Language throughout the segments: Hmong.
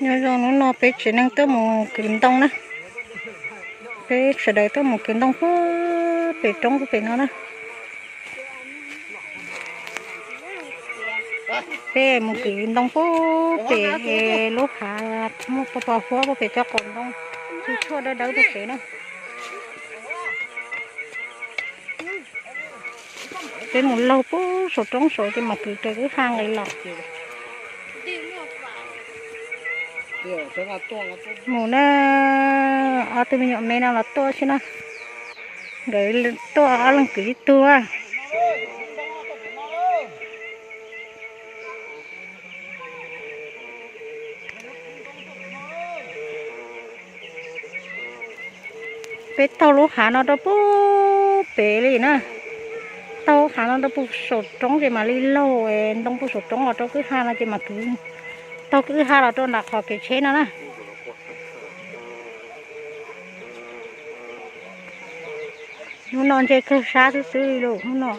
Nyob zoo hnub no peb tsev neeg tuaj mus kwv ntoo na. Peb sawv daws tuaj mus kwv ntoo puag pem roob puag pem no na. Peb mus kwv ntoo puag pem lub hav muaj pos pos huab puag pem cov qaum ntoo, tshuaj dawb dawb puag pem na. Peb mus laug puag saum roob saud ces mam kwv raws kwj ha nqis los. Mus na, ob tug me nyuam me no los tuaj xwb na. Nkawd tuaj ob leeg kwv ib tug. Peb taug lub hav no rau puag pem li na. Taug lub hav no rau puag saum roob ces mam li laug ntoo puag saum roob los rau kwj ha no ces mam kwv taug kwj ha los rau nram qhov kev tsheb no na. Hnub no ntse kawg sab xwb xwb li lawm hnub no.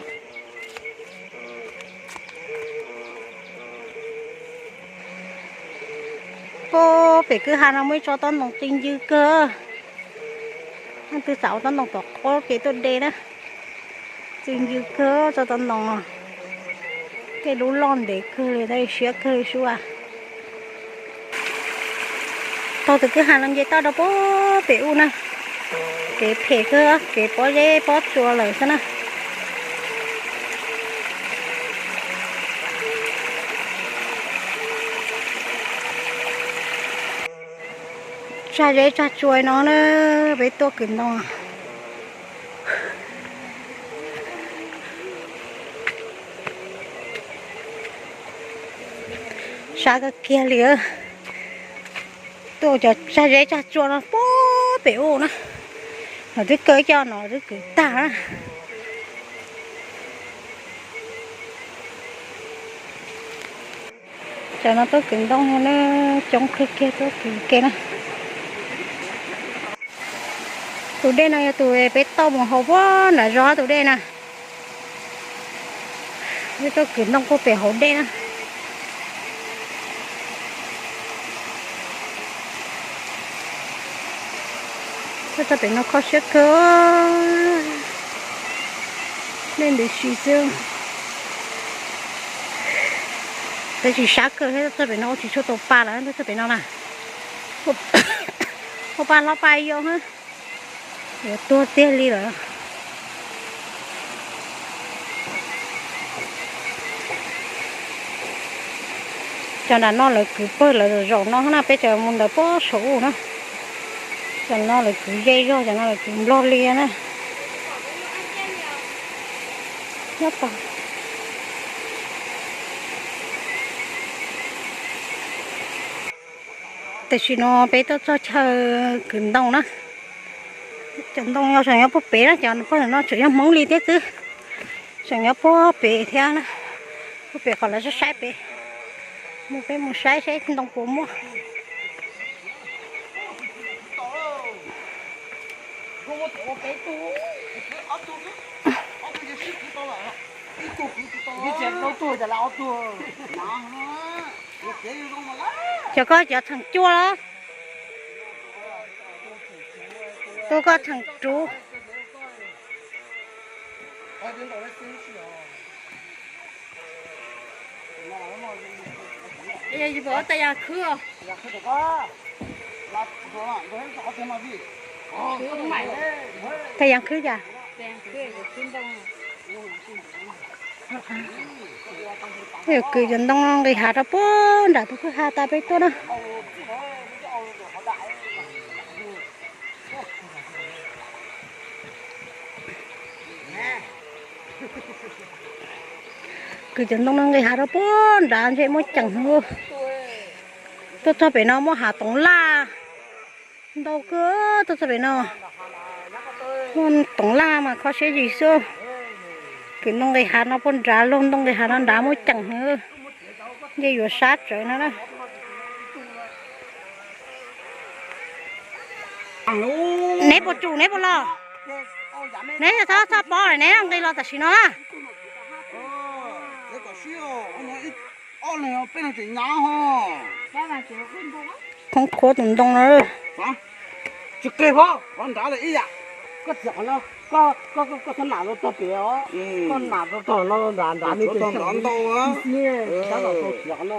Puag pem kwj ha no muaj ib tsob tob ntoo txi ncw kawg. Leej twg xav ua tob ntoo tom qub ces tuaj de na. Txi ncw kawg tsob tob ntoo no. Tej lub loj ntev kawg li, siab kawg li sub. Taug tus kwj ha no nce toj rau puag pem ub na. Kev phem kawg, kev pob zeb pob tsuas lawm xwb na. Tsag zeb tsag tsua no na, peb tuaj kwv ntoo. Sab kawg kiag li. Tuaj cov tsag zeb tsag tsua no puag pem ub na. Lawv twb kaw ib co no twb kwv tag na. Cov no tuaj kwv ntoo no na, coob kawg kiag tuaj kwv ke na. Tus dej no yog tus peb tauj mus hauv puag nram zos tus dej na. Peb tuaj kwv ntoo puag pem hauv dej na. Tuaj txog pem no kho siab kawg. Dej ntev si xwb. Tab sis sab kawg thiab, txog pem no ua tsis tshua tau pa lawm, txog pem no na. Ua pa hlob pa yau na. Yuav tuag tiag li lawm. Cov nram no lawv kwv pawg lawv zaum no na, peb cov mus ntawd puag saum ub na. Cov no lawv kwv ze zog, cov no lawv kwv nplog li na. Nyob tod. Tam sim no peb tuaj txog chaw kwv ntoo na. Cov ntoo no tseem nyob puag pem na, cov pawg no tseem yog Hmoob li thiab xwb. Tseem nyob puag pem thiab na. Puag pem qhov lawv saib saib pem. Mus peb mus saib saib ntoo puas muaj. Cov koj cov theem cua los? Tus koj theem ruv. Yog yus pom tab yas khwb os. Tab yas khwb cas? Kwv cov ntoo nqis hav rau puag nram tus kwj ha tas peb tuaj na. Kwv cov ntoo no nqis hav rau puag nrad ntshe muaj ceem heev. Tuaj txog pem no muaj hav toov laj ntau kawg, tuaj txog pem no muaj toov laj mas kho siab zis xwb. Kwv ntoo nqis hav no puag nrad, laug ntoo nqis hav no nrad muaj ceem heev. Ntshe yuav sab tsawv no na. Neb puas tsum neb puas los? Neb txhob txhob pob, neb nqis los tam sim no na. Ob leeg peb leeg tseem nyab ho. Khoob khuab tus ntoo na. Tsis qig pab, qhov nrad lawm ib yam. Koj txiav qhov no, koj, koj, koj txhob nam rau tog pem os. Koj nam rau tog no nrad, nrad me tus ntoo, tab tom tau txiav qhov no.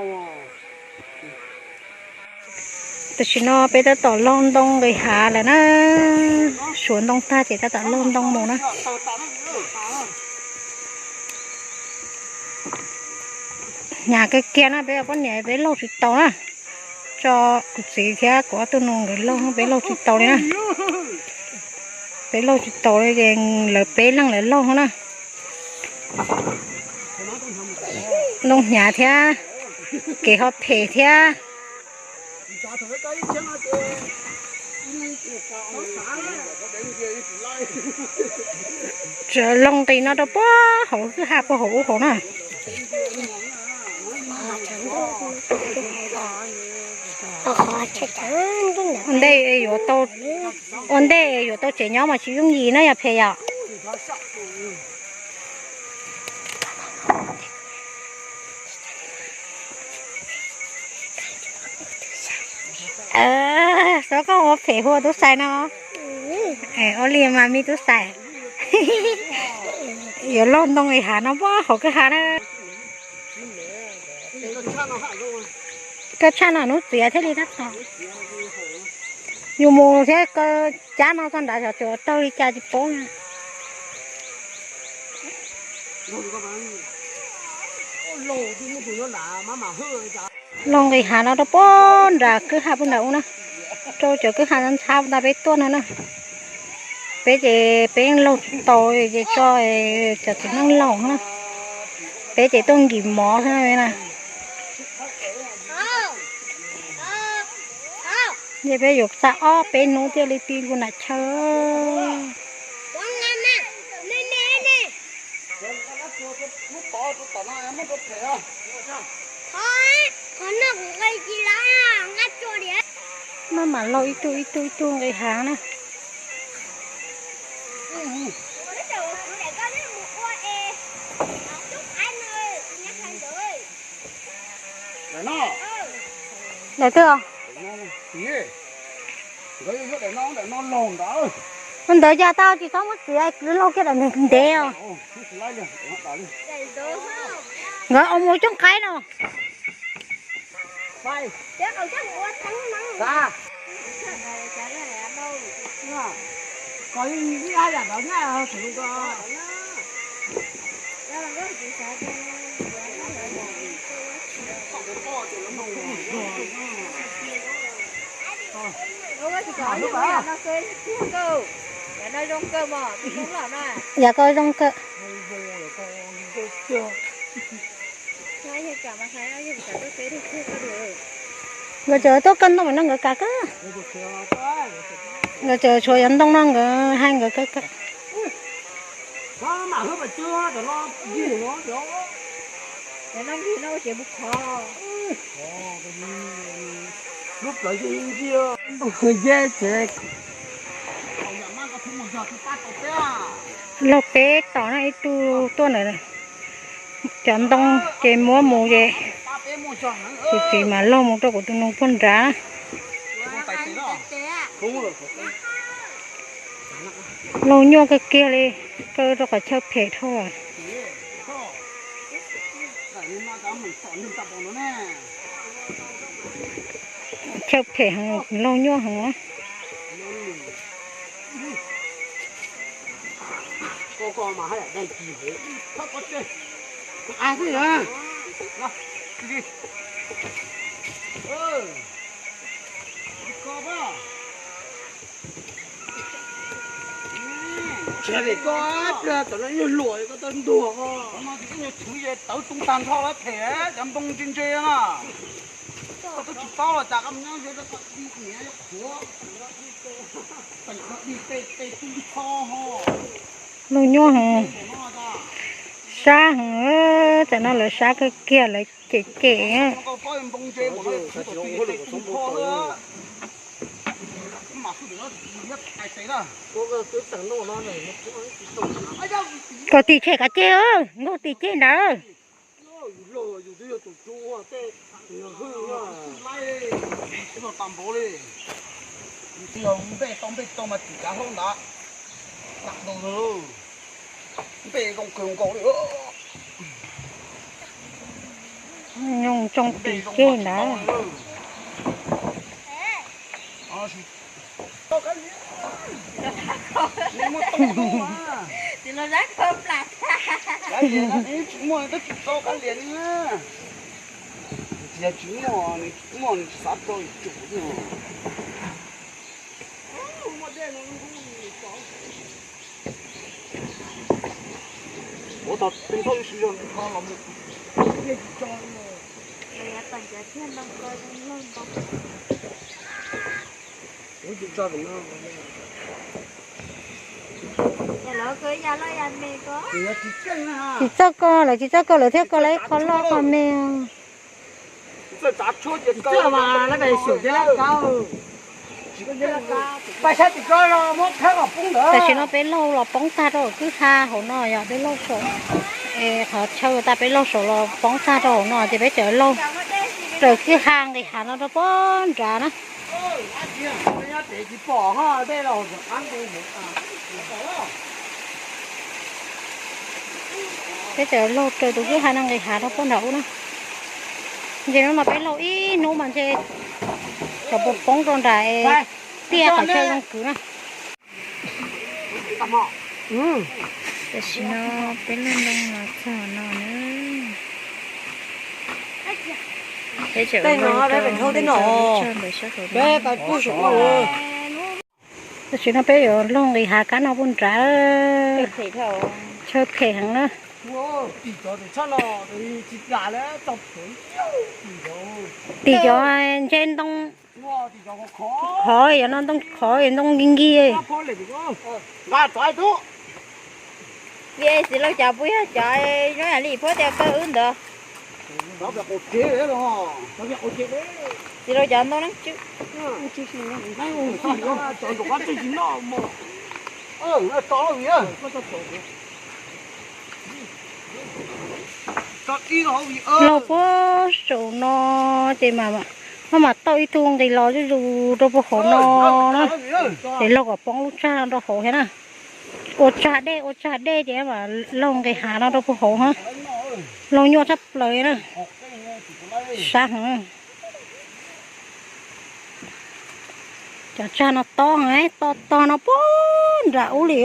Tam sim no peb tab tom laug ntoo nqis hav lawm na. Suav ntoo tag ces tab tom laug ntoo mus na. Hnyav kawg kiag na, peb poj niam peb laug tsis tau na. Tso kuv txiv thiab kuv ob tug nus nkawd laug, peb laug tsis tau li na. Peb laug tsis tau li ces lawv peb leeg lawv laug na. Ntoo hnyav thiab, kev ho phem thiab. Tsuas laug nqis no rau puag hauv kwj ha puag hauv ub hauv na. Ua ntej yuav tau, ua ntej yuav tau tsev nyob mas tsis yooj yim na yog phem yom. Xyov koj ua phem hu ua tub xais no. Ua li mas me tub xais. Yuav laug ntoo es hav no puag hauv kwj ha na. Koj tshaj no hnub txiav thiaj li tab tom. Yus mus thiab kaw cab no txog nrad xyov tsuas tawg li cas tsis paub na. Laug nqis hav no rau puag nram kwj ha puag nram ub na, rau cov kwj ha ntxhab ntxhab ntag peb tuaj no na. Peb ces peb yeej laug tsis tau ces tso cov txiv neej laug na. Peb ces tuaj nkim mov xwb na. Ces peb yuav xa ob peb hnub thiaj li ti nkaus nram chaw. Maj mam laug ib tug ib tug ib tug nqis hav na. Daim twg os? Ntawd yog tau tsis txhob muab txiav, laug kiag daim ntev ntev os. Nkawd ua mus cooj qaib no. Yog koj zoo kawg. Nkawd tseem tuaj kaw ntoo no nkawd kam kawg. Nkawd tseem tshuav yuav ntoo no nkawd hais nkawd kawg kawg. Laug peb tom no ib tug tuaj ntawd. Cov ntoo ces muab mus ces kuv txiv mam laug mus rau kuv tus nus puag nrad. Laug nyuaj kawg kiag li, kaw rau qhov chaw phem dhau. Chaw phem heev, laug nyuaj heev na. Tsis hais vim koj pliag tam no nyuag hluas koj tau ntuag os. Tawv too tag nrho lawm phem, cov npoo ntse ntse na. Koj twb tsis paub los cas koj mus nyob ze rau kom dig niam qhuav, dig tej tej tub npho ho. Laug nyuaj heev, sab heev, tam no lawv sab kawg kiag lawv cem cem. Kom tim tshem kav ceg, nkaug tim ceg ntawd. Tag npaum li, npej tau npej tau mas tim kav hauv ntawd, tag npaum li, npej zoo kawg nkaus li. Nyoog tsoo tim ceg ntawd. Tsis muaj, tsis muaj, tsis muaj, nws tsis xav tau ib tug. Ua tau tej nthab ib si zog nqi qho los mus. Tsis txawj koj, lawv tsis txawj koj, lawv thiaj koj lawv ib qho loj qho me. Tam sim no peb laug los poob tag rau kwj ha hauv no yog peb laug saum, es qhov chaw tas peb laug saum los poob tag rau hauv no ces peb tseem laug raws kwj ha nqis hav no rau puag nrad na. Peb tseem laug raws tus kwj ha no nqis hav rau puag nram ub na. Ntshe hnub no peb laug ib hnub mas ntshe cov puas poob rau nram tiaj qhov chaw zoo kwv na. Tam sim no peb laug ntoo los txog no na. Peb tseem laug rau ntawm sab hauv no. Tam sim no peb yuav laug nqis hav kab no puag nrad. Chaw phem heev na. Tim cov ntshe ntoo, qhov yog no ntoo qhov ntoo nkig nkig. Txiv laug cov puas yog cov zoo yam li phuab tias kawg wb ntawd. Txiv laug cov ntoo neeb tswb. Laug puag saum no ces maj mam tau ib tug nqis los zuj zus rau puag hauv no na. Ces laug kom poob lub tsag no rau hauv thiab na. Ua tsag dej, ua tsag dej ces mam laug nqis hav no rau puag hauv na. Laug nyuaj tshaj plaws na. Sab heev. Cov tsag no tob heev, tob tog no puag nram ub li.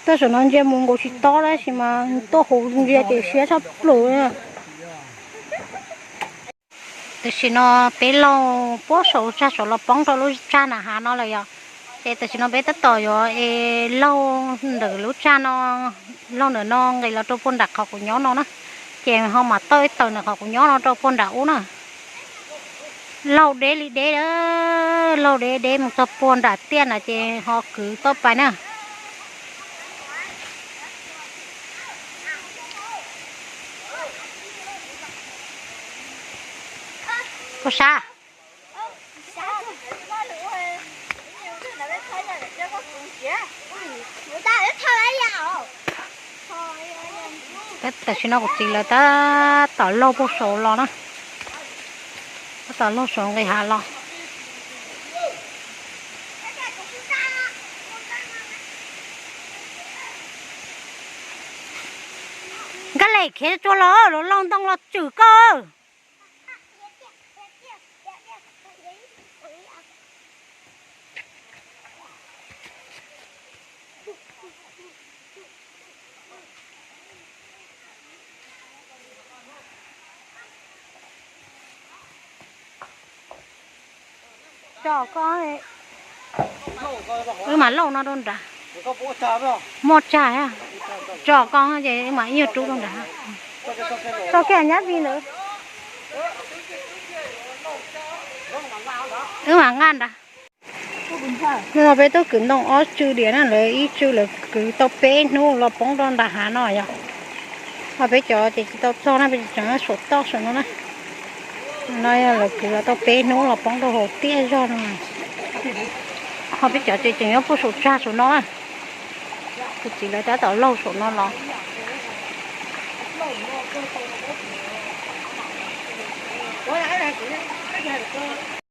Tab saum no ntsia mus nkaus tsis tob tab sis mas tuaj hauv ntsia ces siab tshaj plaws. Tam sim no peb laug puag saum tsag saum los poob rau lub tsag nram hav no lawm yom. Ces tam sim no peb tab tom yuav es laug ntawm lub tsag no, laug ntawm no nqis los rau puag nram qhov kuv nyob no na. Ces ho mam tau ib tawm ntawm qhov kuv nyob no rau puag nram ub na. Laug deb li deb, laug deb deb mus txog puag nram tiaj na ces ho kwv tau pais na. Puas sab? Tam sim no kuv txiv lawv tab tom laug puag saud los na, tab tom laug saud nqis hav los. Nkaj lem khiav tsuag los, los laug ntoo los tswm koj. Tso koj, wb mam laug no rau nrad. Muaj tsag, tso koj ces wb mam ib nyuag rub rau nrad. Tso kiag nyab vi ntawd. Wb mam nqa nrad. Hnub no peb twb kwv ntoo ob tsw diam na, lawv ib tsw lawv kwv tau peb hnub los poob rau nram hav no yom. Ho peb cov ces tsis tau txog na, peb tseem saum toj saum no na. No yog lawv kwv los tau peb hnub los poob rau hauv tiaj zog no. Ho peb cov ces tseem nyob puag saum tsag saum no na. Kuv txiv lawv tab tom laug saum no los. Ua, ua, ua,